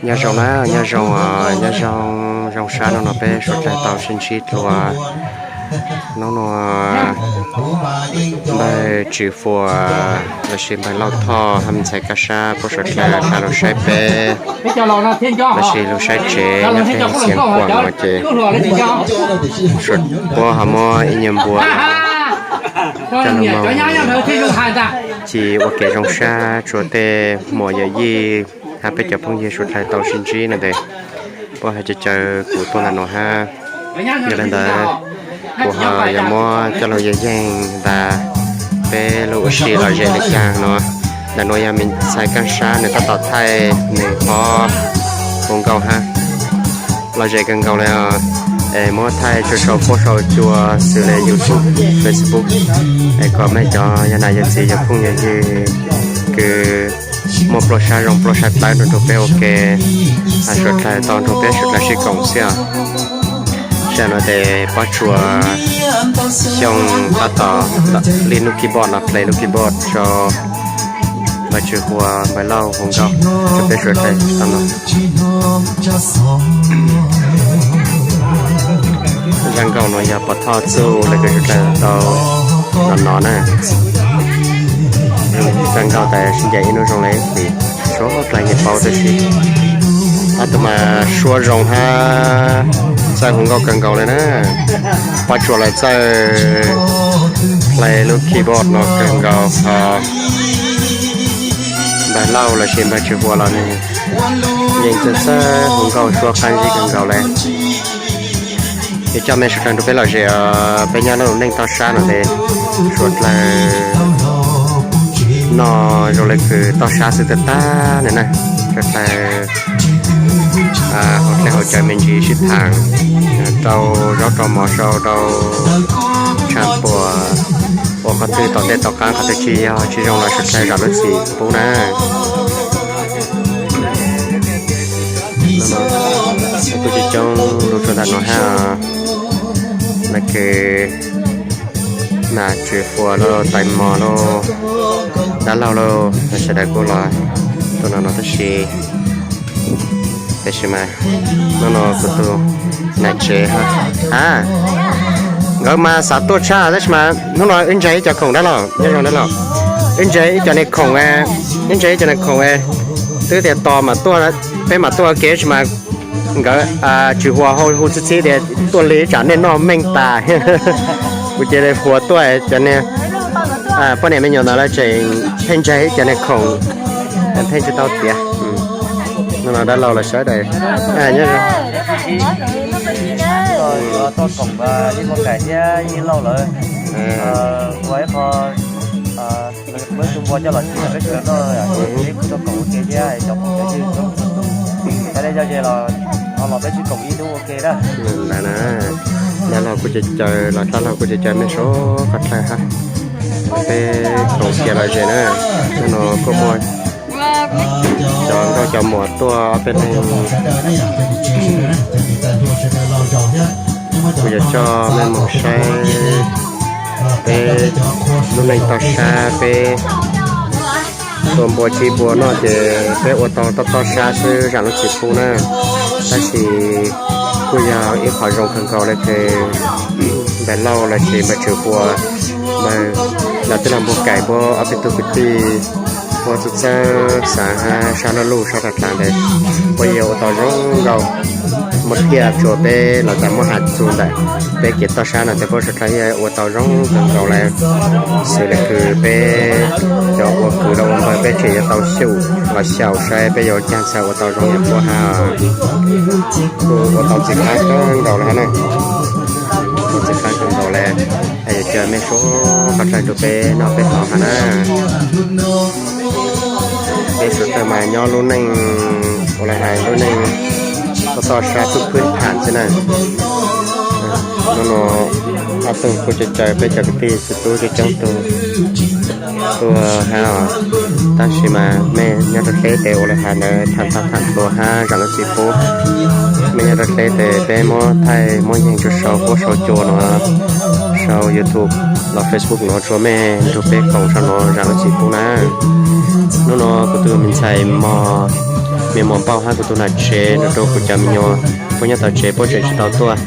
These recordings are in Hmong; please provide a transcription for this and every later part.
Nyob zoo na, nyob zoo, nyob zoo, zoo sab hnub no peb suav dlawg tau sib ntsib dlua. Hnub no npawg Tswv Fuas lossis npawg Lauj Thoj hab me ntxhais Kab Sab puab suav dlawg tau lug saib peb lossis lug saib tsev nyob peb Xiav Khuam no ces puab ho muab ib nyuag npua coj lug moog ci ua kev zoo sab tsua tej muam yawm yij hab peb cov phooj ywg suav dlawg tau sib ntsib no tes puab hab caw caw kuv tuaj ntawm nuav hab. Yog le ntawd kuv ho yuav muab coj lug yeej yeej tas peb lug ua si lom zem le caag no. Ntawm nuav yog me ntxhais Kaaj Sab nwg tab tom thaij nwg qhov hu nkauj hab. Lom zem kawg nkaus le, es muab thaij tsua sau fuab sau cua xws le YouTube, Facebook, es kom mej cov yog nam yog txiv yog phooj yog ywg kws muaj pluaj sab zoo pluaj sab dlawb nrug peb ua ke, suav dlawg tau nrug peb suav dlawg sib koom xwb os. Sij hawm no tes Pob Tsuas Xyooj tab tom li lub keyboard los play lub keyboard rau npawg Tswv Fuas npawg Lauj hu nkauj rau peb suav dlawg tau no. Zaj nkauj no yog Pov Thoj txuj le kws suav dlawg tau nov nov na. Zaj nkauj tas sib ncaim ib nub zoo le vim suav dlawg yeej paub tab sis ob tug mas suab zoo hab txawj hu nkauj kawg nkaus le na. Pob Tsuas los txawj play lub keyboard no kawg nkaus hos npawg Lauj lossis npawg Tswv Fuas los nwg yeej txawj txawj hu nkauj suab qaab zib kawg nkaus le. Es coj mej suav dlawg nrug peb lom zem, peb nyob lub neej toj sab no tes suav dlawg noj zoo le kws toj sab xwb tag tag le na. Suav dlawg haus dlej haus cawv me ntsis sib thaam, rau zaub rau mov sau rau tshav puam, ua qhov twg tom ntej tom qaab qhov twg tsis yog tsis zoo los suav dlawg zam lub txim pub na. Kuj coob coob lug rua ntawm nuav hab, le kws nam Tswv Fuas lauj, Tais Mos lauj, dab laug lauj, sawv daws kuj los tuaj no no tab sis, tab sis mas hnub no kuv tug nam tsev a, nkawd mas xav tuaj tshaj tab sis mas hnub no wb ntseeg ib co khoom dab laug, nyob zoo dab laug, wb ntseeg ib co niag khoom, wb ntseeg ib co niag khoom twb tias tos mas tuaj, peb mam tuaj ua ke tab sis mas nkawd Tswv Fuas hu txhib txhib tias tuaj li tsam nej noj meej tas. Kuv cia li Fuas tuaj cov niag poj niam me nyuam ntawd lawv tseem pheej ntseeg ib co niag khoom, pheej tsis tau tiav. Hnub no dab laug los sawv daws nyob zoo. Tuaj koom ib muaj kais thiab ib lauj lawm, ua ib qho muab ib tug npua coj los tsim peb sawv daws noj, ib kuj tuaj koom ua ke thiab cov phooj cov ywg, txhua tus xav le yog ze los ho los peb sib koom ib hnub ua ke na. Ntawd na, dab laug kuj caw caw los dab laug kuj caw caw mej suav qhov dlawg hab, peb koom kiag lom zem na. Hnub no kuj muaj cov nkauj cov muam tuaj ob peb leeg, kuv yuav coj mej mus saib peb lub neej toj sab, peb tua npua tsib npua noj ces peb ua tau toj toj sab xwb zam lub txim pub na. Tab sis kuj yog ib qho zoo kawg nkaus le kws npawg Lauj lossis npawg Tswv Fuas, npawg, lawv twb los npua kais puab ob peb tug kwv tij, puab txawj txawj xaav hab sab laj luj sab dlaag dlaag tes puab yeej ua tau zoo nkaus. Muaj tiaj tsua peb los tas muab has txug ntawm peb kev toj sab no tes puab suav dlawg yeej ua tau zoo kawg nkaus le. Xws le kws peb cov ua kwv los ua npawg peb tseem yuav tau xyaum los xyaum saib peb yuav caag txhaj ua tau zoo yam puab hab. Kuj ua tau txim qab kawg nkaus le hab na. Ua txim qab kawg nkaus le, es yuav caw mej suav qhov dlawg rua peb noj peb haus hab na. Peb suav dlawg mas nyob lub neej ua le hais lub neej toj toj sab tub phwb tham xwb na. Nub nua ob tug kuj caw caw peb cov kwv tij txiv tub coob coob tug tuaj hab os. Tab sis mas mej nyob rau dleb tes ua le hais ntawd tham tag tham dlua hab zam lub txim pub. Mej nyob rau dleb tes peb muab thaij muab yeeg rua sau fuab sau cua nuav, sau YouTube los Facebook nuav rua mej nrug peb koom sau nuav zam lub txim pub na. Nub nua kuv tug me ntxhais mog me muam Npauj hab kuv tus nam tsev nrog rau kuv cov me nyuam puab nyob tom tsev puab tseem tsis tau tuaj.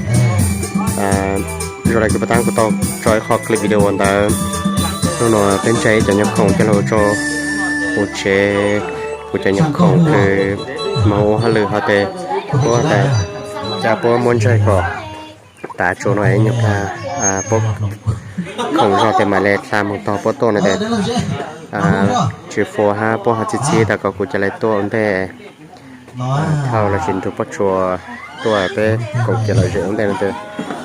Zoo li kuv pab taab kuv tau tso ib qho clip video ntawd. Hnub no peb ntsaig ib cov nyuag khoom coj lug rau hauv tsev, kuv cov nyuag khoom kws moog ua hauj lwm hov tes puab tas, ca puab muab ntsaig kom tav tsuas no ib nyuag plag puab khoom zog tes mam le dlha moog tog puab tuaj no tes tsis fuas hab puab ho txhib txhib tas kom kuv ca le tuaj ua ntej thauj lossis nrug Pob Tsuas tuaj peb koom kev lom zem ua ntej no tes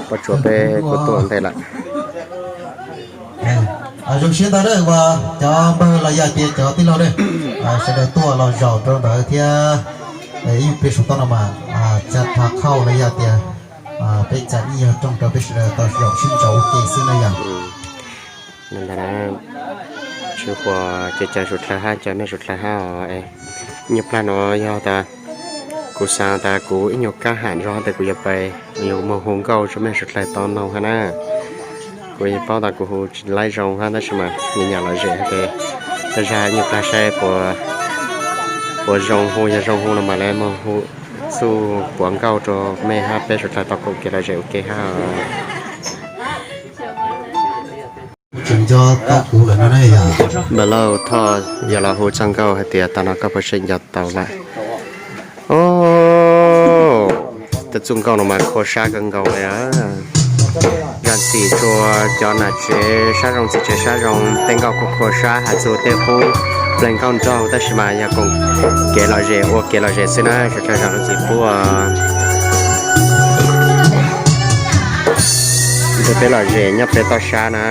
Pob Tsuas peb kuj tuaj ua ntej lawm. Zoo siab ntau na, cov npawg los yog tias cov tij laug ne, sawv daws tuaj los zaum rau ntawd thiab. Ib pliag saum toj no mas ca dlha thauj los yog tias peb ca ib nyuag rooj rau peb sawv daws tau zaum sib nraus ua ke xwb na yom. Ntawd na, tsis fuas ces ca suav dlawg hab, ca mej suav dlawg hab os. Ib nyuag plag no yog tas kuv xaav tas kuv ib nyuag kab ham zog tes kuv yuav pais, yuav moog hu nkauj rau mej suav dlawg tau noog hab na. Kuv yeej paub tas kuv hu tsis laib zoo hab tab sis mas nyam nyam lom zem hab tes tej zag ib nyuag plag saib puas zoo, hu yog zoo hu no mam le moog hu, xub puav nkauj rau mej hab peb suav dlawg tau koom kev lom zem ua ke hab. Npawg Lauj Thoj yog los hu txoj nkauj hais tias tau no koj puas tseem nco tau lawm? Ov, tej txuj nkauj no mas khuam sab kawg nkaus li. Zam txim rua cov nam tsev sab zoo txiv tsev sab zoo, tej nkauj khuam khuam sab has txug tej qub npleeg nkauj nraug tab sis mas yog koom kev lom zem ua kev lom zem xwb na, suav dlawg zam lub txim pub. Ntshe peb lom zem nyob peb toj sab na.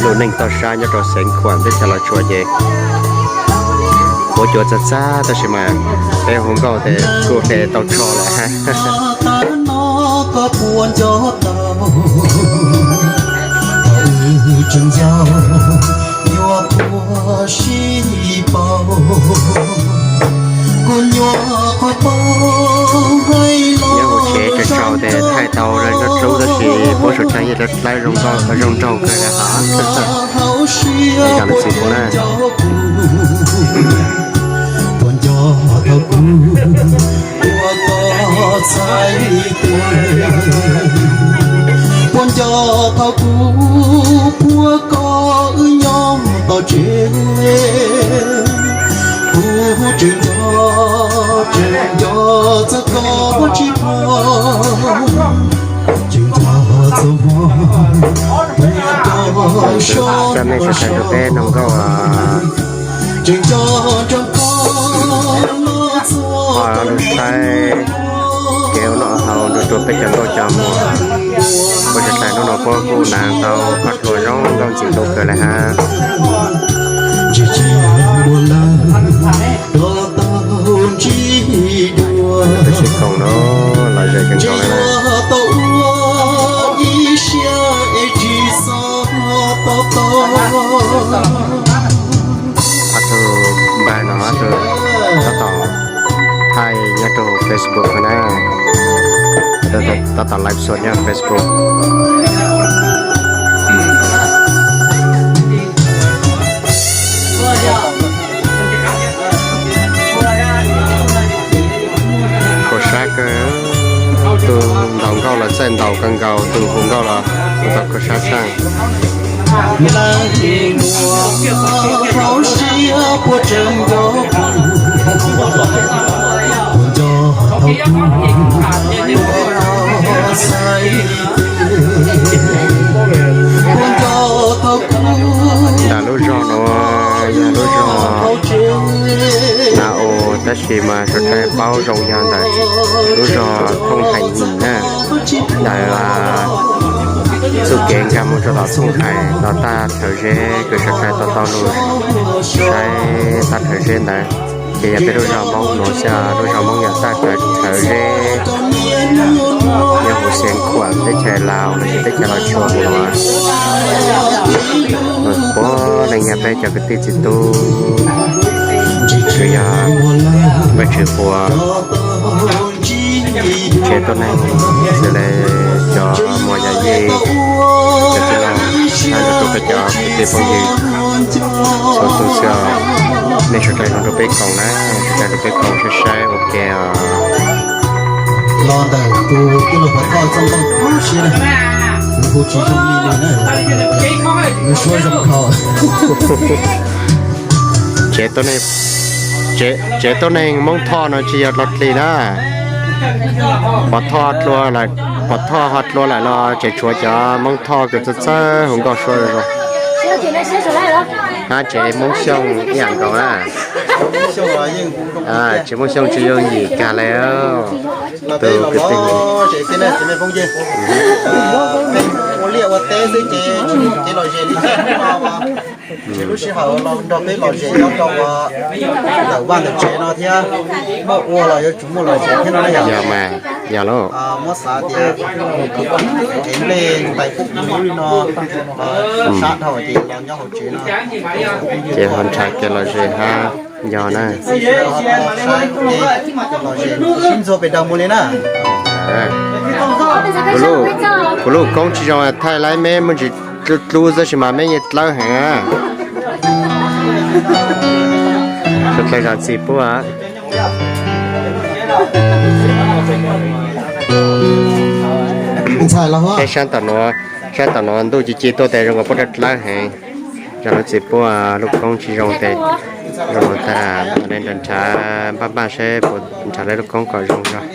Lub neej toj sab nyob rau Xeev Khuam teb chaws Los Tsuas ces huab cua txag txag tab sis mas peb hu nkauj tes kuj hle tau tsho lawm hab. Nyob hauv tsev tsaus tsaus tes thaij tau dlub dlub tab sis puab suav dlawg yeej dlawb zoo nraug kawg li hab. Zam lub txim pub na. Coj nej sawv daws nrog peb noog nkauj. Ho lug saib kev ua noj haus nrug rua peb cov nkauj cov muam. Puab suav dlawg hnub no puab kuj hnav tau koj hlua zoo nkauj ntxim hlub kawg li hab. Tab sis koom no lom zem kawg nkaus li na. Ob tug npawg no ob tug tab tom thaij nyob rau Facebook na, tab tom live show nyob Facebook. Khuam sab kawg, tus ntaus nkauj los txawj ntaus kawg nkaus, tus hu nkauj los hu tau khuam sab tshaj. Ntawm lub zog no yog lub zog na, tab sis mas suav dlawg paub zoo yog ntawm lub zog Thooj Hais Nyim na. Ntawm txuj kev nkag mus rau tom Thooj Hais no tag Thawv Zeb, kws suav dlawg tau tau lug saib tag Thawv Zeb ntawd ces yog peb lub zog Moob nuav xwb. Lub zog Moob yog tag Thawv Zeb, yog huv Xeev Khuam teb chaws Laus lossis teb chaws Los Tsuas nuav. Puab leej yog peb cov kwv tij txiv tub, tsuas yog Vaajtswv puas tsev tuab neeg xws le cov muam yom yij, cov tij laug, Rau peb cov kwv tij phooj ywg txhua tus xwb, nej sawv daws los rau peb koom na, sawv daws rau peb koom saib saib ua ke os. Los ntawm tus tij laug Pov Thoj txoj nkauj siab na, nws hu tsis zoo li nws na, nws suab zoo kho. Tsev tuab neeg, tsev tuab neeg Hmoob Thoj no tsis yog dlau dlig na. Pov Thoj, Pov Thoj ho dlua lawm los tseem tshuav cov Hmoob Thoj kws txawj txawj hu nkauj suab zoo zoo. Hab tsev Hmoob Xyooj ib yam nkaus na. Tsev Hmoob Xyooj tsis yooj yim kag li. Tus kwv tij, ua liaj ua teb xwb ces tsis muaj kev lom zem li. Ces lub sij hawm no nrog peb lom zem nyob rau ntawm vaj ntawm tsev no thiab, muaj ua los yuav tsum muaj lom zem thiab no na yom. Yog mas, yog lauj. Muab xav tias kev nplej ntais kub li no sab dhau ces los nyob hauv tsev no ces ho nrhiav kev lom zem hab yog na. Sib ntxuag pes daws mus li na. Kuv lub koob tsis zoo, thaij laib meb muaj ntsis dlub dlub xwb sis mas meb yeej dlawb heev. Sawv dlawg zam txim pub. Saib sab tom nuav, sab tom nuav ntuj ci ci tuaj tes zoo nkaus puab dlawb dlawb heev. Zam lub txim pub, lub koob tsis zoo tes zoo nkaus tas, nrhav npaj npaj saib puas nrhav lub koob kom zoo zog.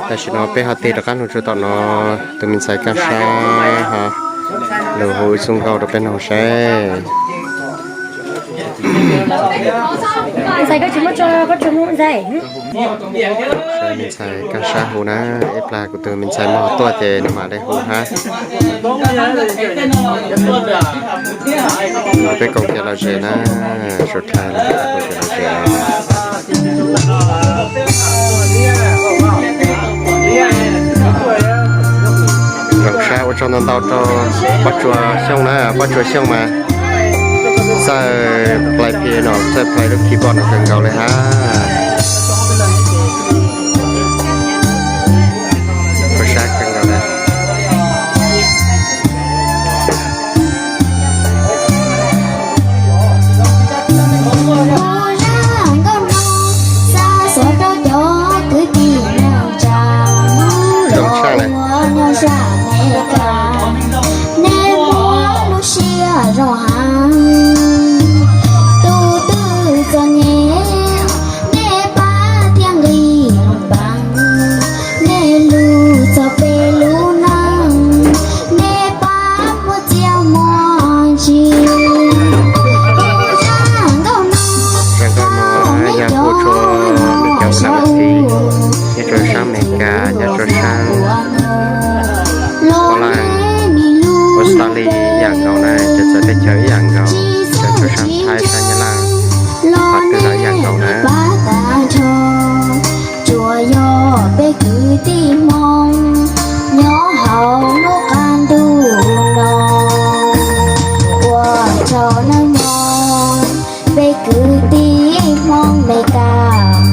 Tam sim no peb ho tig rov qab lug tsuas tom no, tus me ntxhais Kaj Sab ho lug hu ib txuj nkauj rau peb noog saib. Me ntxhais Kaj Sab hu na, ib plag kuv tus me ntxhais muaj tuaj ces nws mam li hu hab. Peb koom kev lom zem na, suav dlawg koom kev lom zem. Zoo sab, ua tsaug ntau ntau rau Pob Tsuas Xyooj na, Pob Tsuas Xyooj mas txawj play piano, txawj play lub keyboard no kawg nkaus li hab. Ua sab kawg nkaus li. Zaj nkauj no xa xuas rau cov kwv tij neej tsa, zoo tshaj lawm. Nyob zaj Amelikas, nej muab lub siab zoo heev. Tus twg txom nyem, nej pab thiab nqis loo paab. Nej lug txog peb lub neej, nej pab muab txiaj muab ntsig. Zaj nkauj no yog kuj rua mej cov ua nam ua txiv nyob rua saab Amelikas, nyob rua saab Poland, Australia ib yam nkaus na, cov txawv teb chaws ib yam nkaus, cov rua saab Thaib, saab Nyab Laj, qhov twg los ib yam nkaus na. Tsuas yog peb kwv tij Hmoob nyob hauv lub qab ntuj no, ua tsaug nawb mog, peb kwv tij Hmoob Amelikas.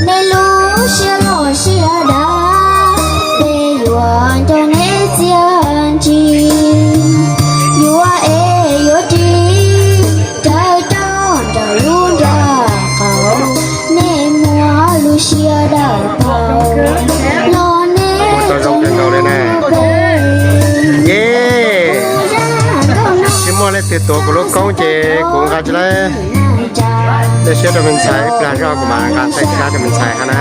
Nej lub siab loj siab dav, peb yuav nco nej txiaj ntsig, yuav ev yuav ris, rawv roj nraum lub nraum qaum, nej muab lub siab dawb paug, los nej txhob zoo kawg nkaus li na. Ye, tsis muaj leej twg tuav kuv lub koob ces kuv nqa tsis laib. Tej siab rau me ntxhais, ib plag zog kuv mam nqa tej siab rau me ntxhais hab na.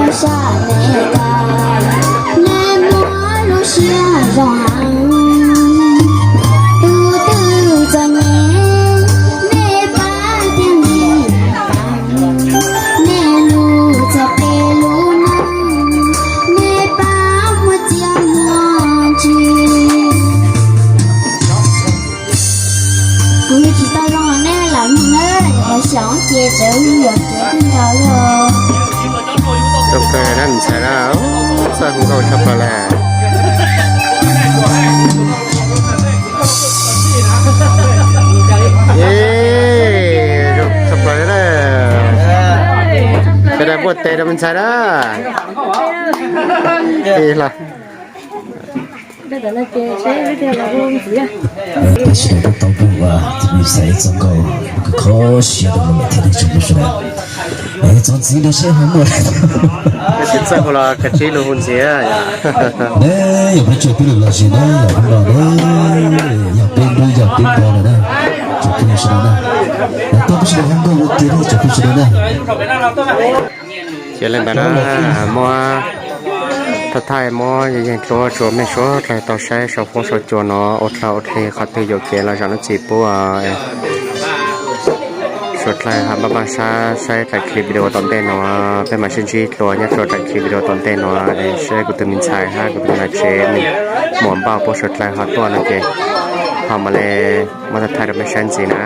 Sab Amelikas, nej muaj lub siab zoo heev. Tus twg txom nyem, nej pab thiab nej pab. Nej lug txog peb lub neej, nej pab muaj txiaj muaj ntsig. Kuv yug tsis tau zoo los nej lam mloog na, yog xyaum ces tseem yog kev kawg nkaus li os. Zoo kawg na ntxhais na, txawj hu nkauj tshaj plaws lawm. Zoo tshaj plaws li na. Sawv daws npuaj tes rau me ntxhais na. Los. Tab sis rau tau pub ua tus me ntxhais txoj nkauj kho siab rau lawm thiab nej tsoom phooj sawv daws. Es txuas ntxiv no seb ho muaj. Tsis txawj hu los kav tsij lug hu ntxiv. Ne, yog peb tsuas peb lug los zis ne, yog hnub no ne, yog peb nrub yog peb npog lawm na, tsoom phooj sawv daws na. Los tau peb sawv daws hu nkauj ua ke na tsoom phooj sawv daws na. Ces li ntawd na, muab thaj thaj muab yeej yeej dluab rua mej suav dlawg tau saib sau fuab sau cua no ua dlawg ua dlig qhov twg yuam kev los zam lub txim pub. Suav dlawg ho npaj npaj sab saib dlaim clip video tom ntej no, peb mam sib ntsib dlua nyob rua dlaim clip video tom ntej no, es saib kuv tus me ntxhais hab kuv tus nam tsev muam npauj puab suav dlawg ho tuaj no ces ho mam li muab thaj thaj rau mej saib ntxiv na.